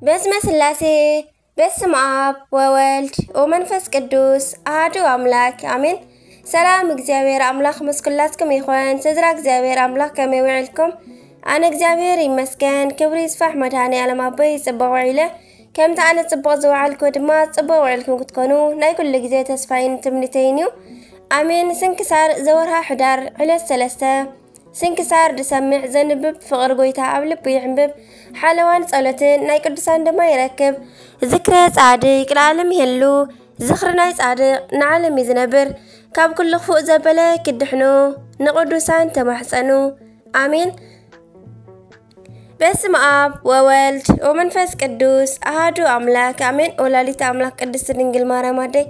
በስመ ስላሴ፣ በስመ አብ ወወልድ ወመንፈስ ቅዱስ አሐዱ አምላክ አሜን። ሰላም እግዚኣብሔር አምላክ ምስ ኩላትኩም ይኹን። ስድራ እግዚኣብሔር አምላክ ከመይ ውዕልኩም? ኣነ እግዚኣብሔር ይመስገን፣ ክብሪ ይስፋሕ መድኃኔ ዓለም ኣቦይ፣ ጽቡቕ ውዒለ። ከምቲ ኣነ ጽቡቕ ዝወዓልኩ ድማ ጽቡቕ ውዕልኩም ክትኮኑ ናይ ኩሉ ግዜ ተስፋይን ትምኒተይን እዩ። ኣሜን። ስንክሳር ዘወርሃ ሕዳር ዕለት ሰለስተ። ስንክሳር ዝሰምዕ ዘንብብ ፍቕሪ ጎይታ ኣብ ልቡ ይዕንብብ። ሓለዋን ጸሎትን ናይ ቅዱሳን ድማ ይረክብ። ዝክረ ጻድቅ ለዓለም ይህሉ። ዝኽሪ ናይ ጻድቅ ንዓለም እዩ ዝነብር። ካብ ኩሉ ክፉእ ዘበለ ክድሕኑ ንቅዱሳን ተማሕጸኑ። ኣሜን። በስመ አብ ወወልድ ወመንፈስ ቅዱስ አሐዱ አምላክ አሜን። ወላዲተ አምላክ ቅድስት ድንግል ማርያም አደይ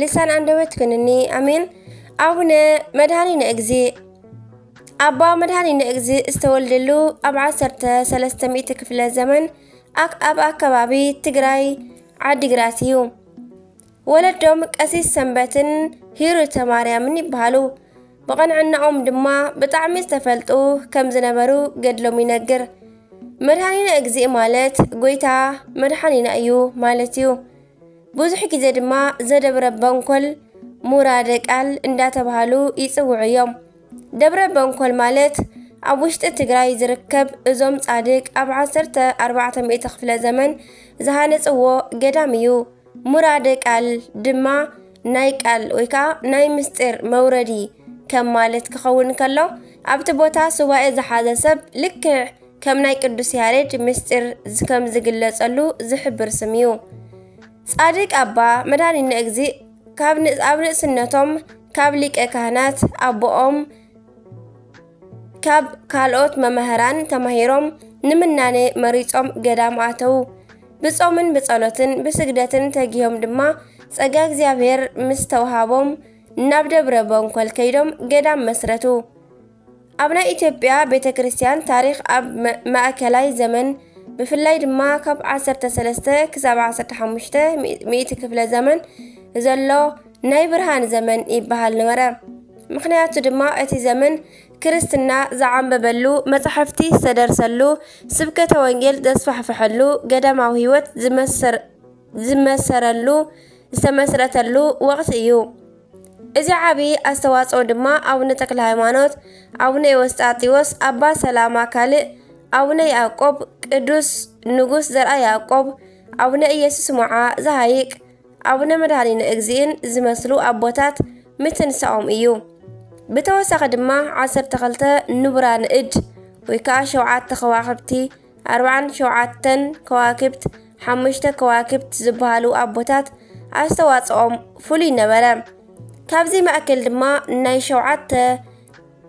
ልሳን አንደበት ኩንኒ። አሜን። አቡነ መድኃኒነ እግዚእ። ኣባ መድኃኒነ እግዚእ ዝተወልደሉ ኣብ ዓሰርተ ሰለስተ ሚእቲ ክፍለ ዘመን ኣክ-፣ ኣብ ኣከባቢ ትግራይ ዓዲግራት እዩ። ወለዶም ቀሲስ ሰንበትን ሂሩተ ማርያምን ይበሃሉ። ብቐንዕናኦም ድማ ብጣዕሚ ዝተፈልጡ ከም ዝነበሩ ገድሎም ይነግር። መድኃኒነ እግዚእ ማለት ጎይታ መድኃኒና እዩ ማለት እዩ። ብዙሕ ግዜ ድማ ዘደብረ በንኮል ሙራደ ቃል እንዳተባሃሉ ይጽውዑ እዮም። ደብረ በንኮል ማለት ኣብ ውሽጢ ትግራይ ዝርከብ እዞም ጻድቅ ኣብ ዓሰርተ ኣርባዕተ ሚእቲ ክፍለ ዘመን ዝሃነጽዎ ገዳም እዩ። ሙራደ ቃል ድማ ናይ ቃል ወይ ከዓ ናይ ምስጢር መውረዲ ከም ማለት ክኸውን ከሎ፣ ኣብቲ ቦታ ሱባኤ ዝሓዘ ሰብ ልክዕ ከም ናይ ቅዱስ ያሬድ ምስጢር ዝ-፣ ከም ዝግለጸሉ ዝሕብር ስም እዩ። ጻድቅ ኣባ መድኃኒነ እግዚእ ካብ ን-፣ ኣብ ንእስነቶም ካብ ሊቀ ካህናት ኣቦኦም ካብ ካልኦት መማህራን ተማሂሮም ንምናኔ መሪጾም ገዳም ኣተዉ። ብጾምን ብጸሎትን ብስግደትን ተጊሆም ድማ ጸጋ እግዚኣብሔር ምስ ተውሃቦም ናብ ደብረ በንኮል ከይዶም ገዳም መስረቱ። ኣብ ናይ ኢትዮጵያ ቤተ ክርስቲያን ታሪኽ ኣብ መ-፣ ማእከላይ ዘመን ብፍላይ ድማ ካብ ዓሰርተ ሰለስተ ክሳብ ዓሰርተ ሓሙሽተ ሚእቲ ክፍለ ዘመን ዘሎ ናይ ብርሃን ዘመን ይበሃል ነበረ። ምኽንያቱ ድማ እቲ ዘመን ክርስትና ዝዓንበበሉ፣ መጻሕፍቲ ዝተደርሰሉ፣ ስብከተ ወንጌል ዘስፋሕፈሐሉ፣ ገዳማዊ ህይወት ዝመሰር-፣ ዝመሰረሉ፣ ዝተመስረተሉ ወቕቲ እዩ። እዚ ዓቢ ኣስተዋጽኦ ድማ ኣቡነ ተክለ ሃይማኖት፣ ኣቡነ ኤዎስጣቴዎስ፣ ኣባ ሰላማ ካልእ፣ ኣቡነ ያዕቆብ፣ ቅዱስ ንጉስ ዘርኣ ያዕቆብ፣ ኣቡነ ኢየሱስ ሞዓ ዘሃይቅ፣ ኣቡነ መድኃኒነ እግዚእን ዝመስሉ ኣቦታት ምትንሳኦም እዩ። ብተወሳኺ ድማ ዓሰርተ ክልተ ንቡራን እድ ወይ ከዓ ሸውዓተ ከዋኽብቲ፣ ኣርባዓን ሸውዓተን ከዋክብት፣ ሓሙሽተ ከዋክብት ዝበሃሉ ኣቦታት ኣስተዋጽኦም ፍሉይ ነበረ። ካብዚ ማእከል ድማ ናይ ሸውዓተ፣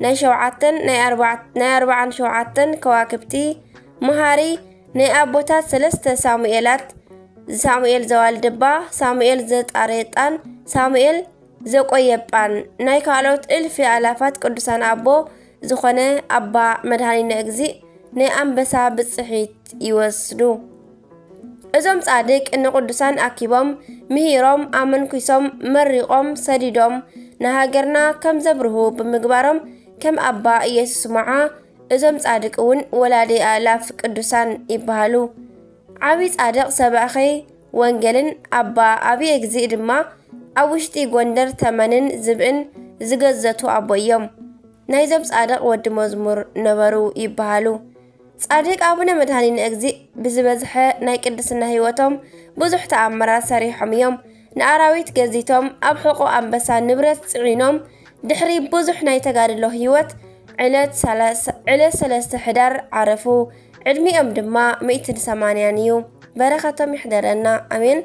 ናይ ሸውዓተን፣ ናይ ኣርባዕ-፣ ናይ ኣርባዓን ሸውዓተን ከዋክብቲ መሃሪ ናይ ኣቦታት ሰለስተ ሳሙኤላት፣ ሳሙኤል ዘዋልድባ፣ ሳሙኤል ዘጣሬጣን፣ ሳሙኤል ዘቆየጳን ናይ ካልኦት እልፊ ኣላፋት ቅዱሳን ኣቦ ዝኾነ ኣባ መድኃኒነ እግዚእ ናይ ኣንበሳ ብጽሒት ይወስዱ። እዞም ጻድቅ ንቅዱሳን ኣኪቦም፣ ምሂሮም፣ ኣመንኪሶም፣ መሪቖም፣ ሰዲዶም፣ ንሃገርና ከም ዘብርሁ ብምግባሮም ከም ኣባ ኢየሱስ ሞዓ እዞም ጻድቅ እውን ወላዲ ኣእላፍ ቅዱሳን ይበሃሉ። ዓቢ ጻድቅ ሰባኺ ወንጌልን ኣባ ኣብየ እግዚእ ድማ ኣብ ውሽጢ ጎንደር ተመንን ዝብእን ዝገዘቱ ኣቦ እዮም። ናይዞም ጻድቅ ወዲ መዝሙር ነበሩ ይበሃሉ። ጻድቅ ኣቡነ መድኃኒነ እግዚእ ብዝበዝሐ ናይ ቅድስና ህይወቶም ብዙሕ ተኣምራት ሰሪሖም እዮም። ንኣራዊት ገዚቶም፣ ኣብ ሕቖ ኣንበሳ ንብረት ጽዒኖም፣ ድሕሪ ብዙሕ ናይ ተጋድሎ ህይወት ዕለት ሰላሳ፣ ዕለት ሰለስተ ሕዳር ዓረፉ። ዕድሚኦም ድማ ሚእትን ሰማንያን እዩ። በረኸቶም ይሕደረና። ኣሜን።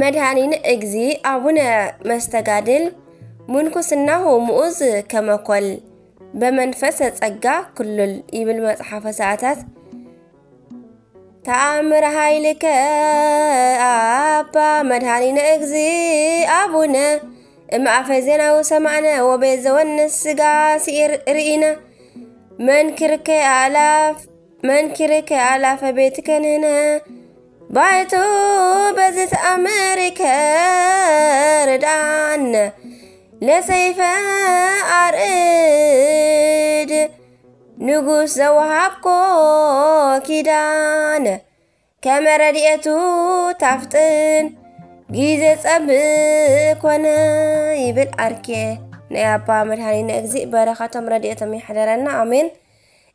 መድኃኒነ እግዚእ ኣቡነ መስተጋድል ምንኩስናሁ ምኡዝ ከመኮል በመንፈሰ ጸጋ ክሉል ይብል መጽሓፈ ሰዓታት። ተኣምር ኃይልከ ኣባ መድኃኒነ እግዚእ ኣቡነ እምኣፈ ዜናዊ ሰማዕነ ወቤት ዘወንስ ስጋ ስኢር ርኢነ መንክርከ ኣላፍ መንክርከ ኣላፈ ቤትከ ንህነ ባይቱ በዚ ተኣምርከ ርድኣነ ለሰይፈ ኣርዕድ ንጉስ ዘወሃብኮ ኪዳን ከመ ረድኤቱ ታፍጥን ጊዜ ጸብእ ኮነ ይብል ኣርኬ ናይ ኣባ መድኃኒነ እግዚእ በረኸቶም ረድኤቶም ይሕደረና ኣሜን።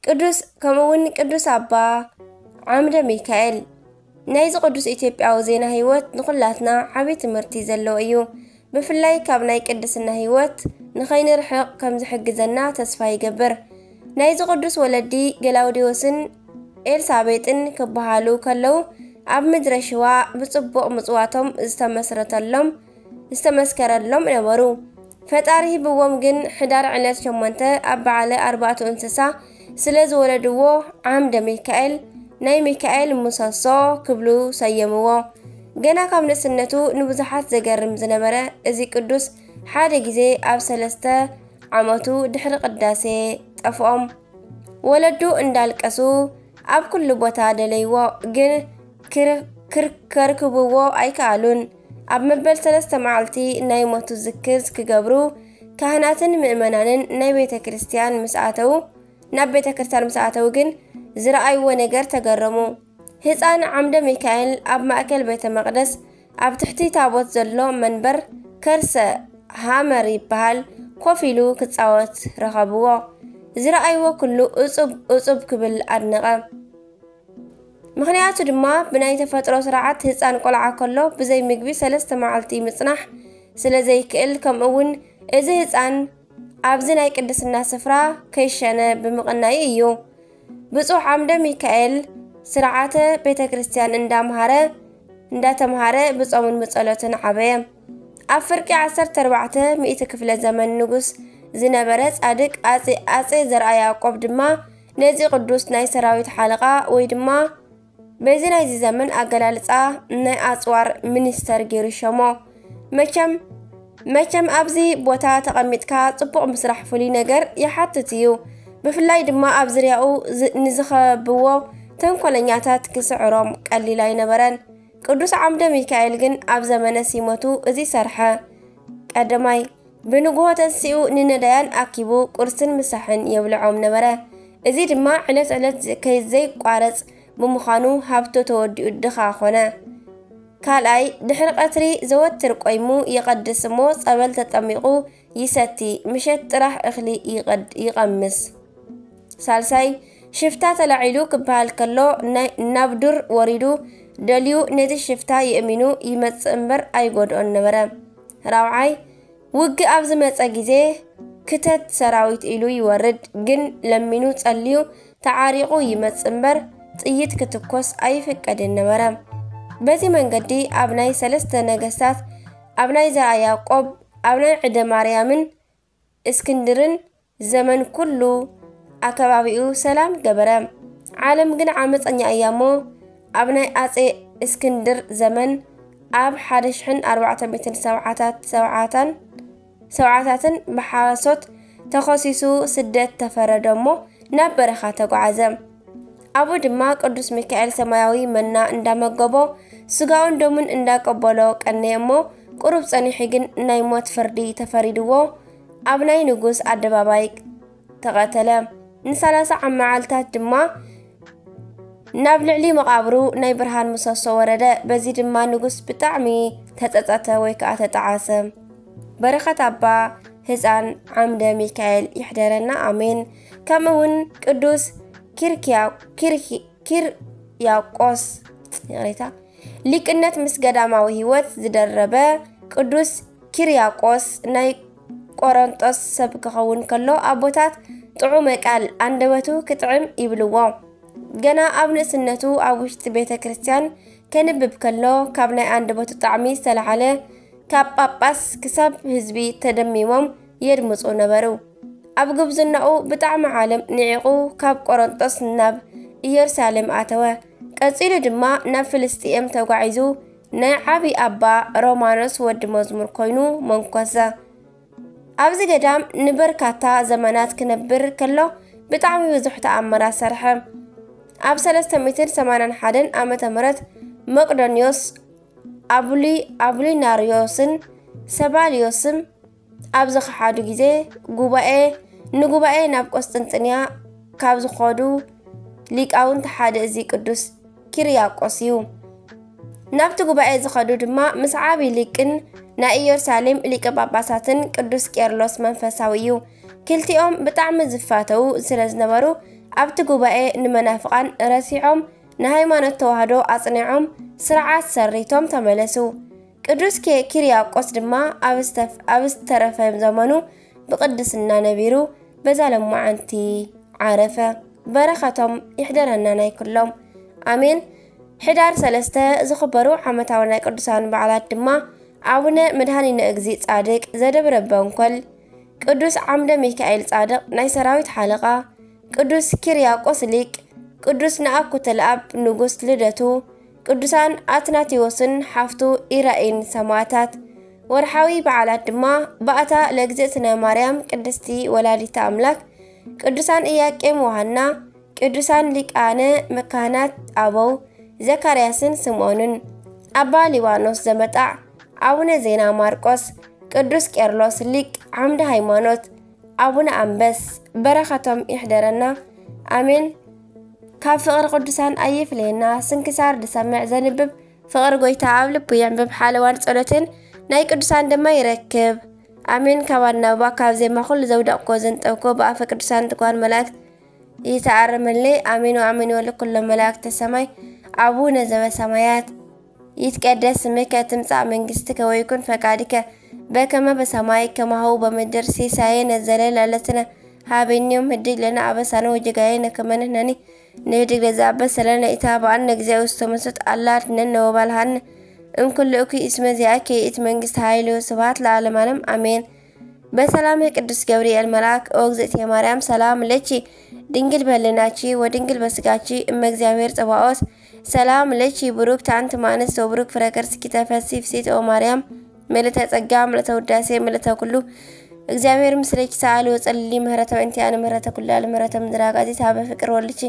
ቅዱስ ከምኡ እውን ቅዱስ ኣባ ዓምደ ሚካኤል ናይዚ ቅዱስ ኢትዮጵያዊ ዜና ህይወት ንኹላትና ዓቢ ትምህርቲ ዘለዎ እዩ። ብፍላይ ካብ ናይ ቅድስና ህይወት ንኸይንርሕቕ ከም ዝሕግዘና ተስፋ ይገብር። ናይዚ ቅዱስ ወለዲ ገላውዲዮስን ኤልሳቤጥን ክበሃሉ ከለዉ ኣብ ምድረ ሽዋ ብጽቡቕ ምጽዋቶም ዝተመስረተሎም ዝተመስከረሎም ነበሩ። ፈጣሪ ሂብዎም ግን ሕዳር ዕለት ሸሞንተ ኣብ በዓለ ኣርባዕቱ እንስሳ ስለ ዝወለድዎ ዓምደ ሚካኤል ናይ ሚካኤል ምሰሶ ክብሉ ሰየምዎ። ገና ካብ ንእስነቱ ንብዙሓት ዘገርም ዝነበረ እዚ ቅዱስ ሓደ ግዜ ኣብ ሰለስተ ዓመቱ ድሕሪ ቅዳሴ ጠፍኦም። ወለዱ እንዳልቀሱ ኣብ ኩሉ ቦታ ደለይዎ፣ ግን ክር- ክር- ከርክብዎ ኣይከኣሉን። ኣብ መበል ሰለስተ መዓልቲ ናይ ሞቱ ዝክር ክገብሩ ካህናትን ምእመናንን ናይ ቤተ ክርስቲያን ምስ ኣተዉ ናብ ቤተ ክርስቲያን ምስ ኣተዉ ግን ዝረኣይዎ ነገር ተገረሙ። ህፃን ዓምደ ሚካኤል ኣብ ማእከል ቤተ መቕደስ ኣብ ትሕቲ ታቦት ዘሎ መንበር ከርሰ ሃመር ይበሃል ኮፍ ኢሉ ክጻወት ረኸብዎ። ዝረኣይዎ ኩሉ እጹብ እጹብ ክብል ኣድነቐ። ምኽንያቱ ድማ ብናይ ተፈጥሮ ስርዓት ህፃን ቆልዓ ከሎ ብዘይ ምግቢ ሰለስተ መዓልቲ ምጽናሕ ስለ ዘይክእል፣ ከምኡ እውን እዚ ህፃን ኣብዚ ናይ ቅድስና ስፍራ ከይሸነ ብምቕናዩ እዩ። ብፁዕ ዓምደ ሚካኤል ስርዓተ ቤተ ክርስቲያን እንዳምሃረ እንዳተምሃረ ብጾምን ብጸሎትን ዓበየ። ኣብ ፍርቂ ዓሰርተ ኣርባዕተ ሚእቲ ክፍለ ዘመን ንጉስ ዝነበረ ጻድቅ ኣጼ ኣጼ ዘርኣ ያዕቆብ ድማ ነዚ ቅዱስ ናይ ሰራዊት ሓለቓ ወይ ድማ በዚ ናይዚ ዘመን ኣገላልጻ ናይ ኣጽዋር ሚኒስተር ገይሩ ሸሞ። መቸም መቸም ኣብዚ ቦታ ተቐሚጥካ ጽቡቕ ምስራሕ ፍሉይ ነገር ይሓትት እዩ። ብፍላይ ድማ ኣብ ዝርያኡ ዝ- ንዝኸብዎ ተንኮለኛታት ክስዕሮም ቀሊል ኣይነበረን። ቅዱስ ዓምደ ሚካኤል ግን ኣብ ዘመነ ሲመቱ እዚ ሰርሐ። ቀዳማይ፣ ብንግሆ ተንሲኡ ንነዳያን ኣኪቡ ቁርስን ምሳሕን የብልዖም ነበረ። እዚ ድማ ዕለት ዕለት ከይዘይቋረጽ ብምዃኑ ሃብቱ ተወዲኡ ድኻ ኾነ። ካልኣይ፣ ድሕሪ ቀትሪ ዘወትር ቆይሙ ይቐድስ እሞ ጸበል ተጠሚቑ ይሰቲ፣ ምሸት ጥራሕ እኽሊ ይቐድ- ይቐምስ። ሳልሳይ፣ ሽፍታ ተላዒሉ ክበሃል ከሎ ናይ- ናብ ዱር ወሪዱ ደልዩ ነቲ ሽፍታ የእሚኑ ይመጽእ እምበር ኣይጎድኦን ነበረ። ራብዓይ፣ ውግእ ኣብ ዝመጸ ግዜ ክተት ሰራዊት ኢሉ ይወርድ፣ ግን ለሚኑ ጸልዩ ተዓሪቑ ይመጽእ እምበር ጥይት ክትኮስ ኣይፍቀድን ነበረ። በዚ መንገዲ ኣብ ናይ ሰለስተ ነገስታት ኣብ ናይ ዘርኣ ያዕቆብ ኣብ ናይ ዕደ ማርያምን እስክንድርን ዘመን ኩሉ ኣከባቢኡ ሰላም ገበረ። ዓለም ግን ዓመፀኛ እያ እሞ ኣብ ናይ ኣጼ እስክንድር ዘመን ኣብ ሓደ ሽሕን ኣርባዕተ ሚእትን ሰብዓታት ሰብዓታን ሰብዓታትን ብሓሶት ተኸሲሱ ስደት ተፈረደ እሞ ናብ በረኻ ተጓዓዘ። ኣብኡ ድማ ቅዱስ ሚካኤል ሰማያዊ መና እንዳመገቦ ስጋኡን ደሙን እንዳቀበሎ ቀነየ እሞ ቁሩብ ጸኒሑ ግን ናይ ሞት ፍርዲ ተፈሪድዎ ኣብ ናይ ንጉስ ኣደባባይ ተቐተለ። ንሰላሳ መዓልታት ድማ ናብ ልዕሊ መቓብሩ ናይ ብርሃን ምሰሶ ወረደ። በዚ ድማ ንጉስ ብጣዕሚ ተጸጸተ ወይ ከዓ ተጠዓሰ። በረኸት ኣባ ህፃን ዓምደ ሚካኤል ይሕደረና ኣሜን። ከምኡ እውን ቅዱስ ኪርኪያ- ኪርኪ- ኪርያቆስ ይቕሬታ ሊቅነት ምስ ገዳማዊ ህይወት ዝደረበ ቅዱስ ኪርያቆስ ናይ ቆሮንጦስ ሰብ ክኸውን ከሎ ኣቦታት ጥዑመ ቃል ኣንደበቱ ክጥዕም ይብልዎ። ገና ኣብ ንእስነቱ ኣብ ውሽጢ ቤተ ክርስቲያን ከንብብ ከሎ ካብ ናይ ኣንደበቱ ጣዕሚ ዝተለዓለ ካብ ጳጳስ ክሳብ ህዝቢ ተደሚሞም የድምፁ ነበሩ። ኣብ ጉብዝናኡ ብጣዕሚ ዓለም ንዒቑ ካብ ቆሮንጦስ ናብ ኢየሩሳሌም ኣተወ። ቀጺሉ ድማ ናብ ፍልስጥኤም ተጓዒዙ ናይ ዓቢ ኣባ ሮማኖስ ወዲ መዝሙር ኮይኑ መንኮሰ። ኣብዚ ገዳም ንበርካታ ዘመናት ክነብር ከሎ ብጣዕሚ ብዙሕ ተኣምራት ሰርሐ። ኣብ ሰለስተ ሚእትን ሰማንያን ሓደን ዓመተ ምህረት መቅዶንዮስ ኣቡሊ- ኣቡሊናርዮስን ሰባልዮስን ኣብ ዝኸሓዱ ግዜ ጉባኤ ንጉባኤ ናብ ቆስጥንጥንያ ካብ ዝኾዱ ሊቃውንቲ ሓደ እዚ ቅዱስ ኪርያቆስ እዩ። ናብቲ ጉባኤ ዝኸዱ ድማ ምስ ዓቢ ሊቅን ናይ ኢየሩሳሌም ሊቀ ጳጳሳትን ቅዱስ ቄርሎስ መንፈሳዊ እዩ። ክልቲኦም ብጣዕሚ ዝፋተዉ ስለ ዝነበሩ ኣብቲ ጉባኤ ንመናፍቓን ረሲዖም ንሃይማኖት ተዋህዶ ኣጽኒዖም ስርዓት ሰሪቶም ተመለሱ። ቅዱስ ኬ- ኪርያቆስ ድማ ኣብ ዝተፍ- ኣብ ዝተረፈ ዘመኑ ብቅድስና ነቢሩ በዛ ለማዓንቲ ዓረፈ። በረኸቶም ይሕደረና ናይ ኩሎም ኣሜን። ሕዳር ሰለስተ ዝኽበሩ ዓመታዊ ናይ ቅዱሳን በዓላት ድማ ኣቡነ መድኃኒነ እግዚእ ጻድቅ ዘደብረ በንኮል፣ ቅዱስ ዓምደ ሚካኤል ጻድቅ ናይ ሰራዊት ሓለቓ፣ ቅዱስ ኪርያቆስ ሊቅ፣ ቅዱስ ነኣኩተልኣብ ንጉስ ልደቱ፣ ቅዱሳን ኣትናቴዎስን ሓፍቱ ኢራኢን ሰማዕታት። ወርሓዊ በዓላት ድማ ባእታ ለእግዝእትነ ማርያም ቅድስቲ ወላዲተ ኣምላክ፣ ቅዱሳን ኢያቄም ወሃና፣ ቅዱሳን ሊቃነ መካህናት ኣበው ዘካርያስን ስምዖንን፣ ኣባ ሊባኖስ ዘመጣዕ፣ ኣቡነ ዜና ማርቆስ፣ ቅዱስ ቄርሎስ ሊቅ ዓምደ ሃይማኖት፣ ኣቡነ ኣንበስ በረኸቶም ይሕደረና ኣሜን። ካብ ፍቕሪ ቅዱሳን ኣይፍለየና። ስንክሳር ዝሰምዕ ዘንብብ ፍቕሪ ጎይታ ኣብ ልቡ የንብብ ሓለዋን ጸሎትን ናይ ቅዱሳን ድማ ይረክብ ኣሜን። ካብ ኣናብባ ካብ ዜማ ኩሉ ዘውደቕኮ ዘንጠብኮ ብኣፈ ቅዱሳን ትጓል መላእክት ይተኣረመለይ ኣሜን ወኣሜን ወለኩሎም መላእክተ ሰማይ። ኣቡነ ዘበሰማያት ይትቀደስ ስምከ ትምጻእ መንግስትከ ወይኩን ፈቃድከ በከመ በሰማይ ከማሁ በምድር። ሲሳየነ ዘለለ ዕለትነ ሃበኒ ዮም ህድግ ለነ አበሳነ ወጌጋየነ ከመ ንሕነኒ ንህድግ ለዘአበሰ ለነ። ኢታብአነ እግዚኦ ውስተ መንሱት አላ አድነነ ወባልሃነ እምኩሉ እኩይ እስመ ዚአከ ይእቲ መንግስት ኃይል ወስብሐት ለዓለመ ዓለም አሜን። በሰላም ቅዱስ ገብርኤል መልአክ ኦ እግዝእትየ ማርያም ሰላም ለኪ ድንግል በልናቺ ወድንግል በስጋቺ እመ እግዚአብሔር ጸባኦት ሰላም ለኪ ብሩክ ታንቲ ማንስ ወብሩክ ፍረ ከርስኪ ተፈሲ ፍሲት ኦ ማርያም ምልተ ጸጋ ምልተ ውዳሴ ምልተ ኩሉ እግዚአብሔር ምስለኪ ሰአሊ ወጸልሊ ምህረተ በእንቲአነ ምህረተ ኩሉ ዓለም ምህረተ ምድራጋዚ ታበ ፍቅር ወልድኪ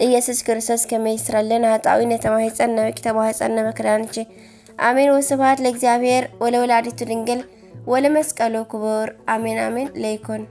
ኢየሱስ ክርስቶስ ከመ ይስረልን ኃጣዊ ነተማሂፀን ነብኪ ተባሂፀን ነበክዳንኪ አሜን። ወስብሐት ለእግዚአብሔር ወለወላዲቱ ድንግል ወለመስቀሉ ክቡር አሜን አሜን። ለይኩን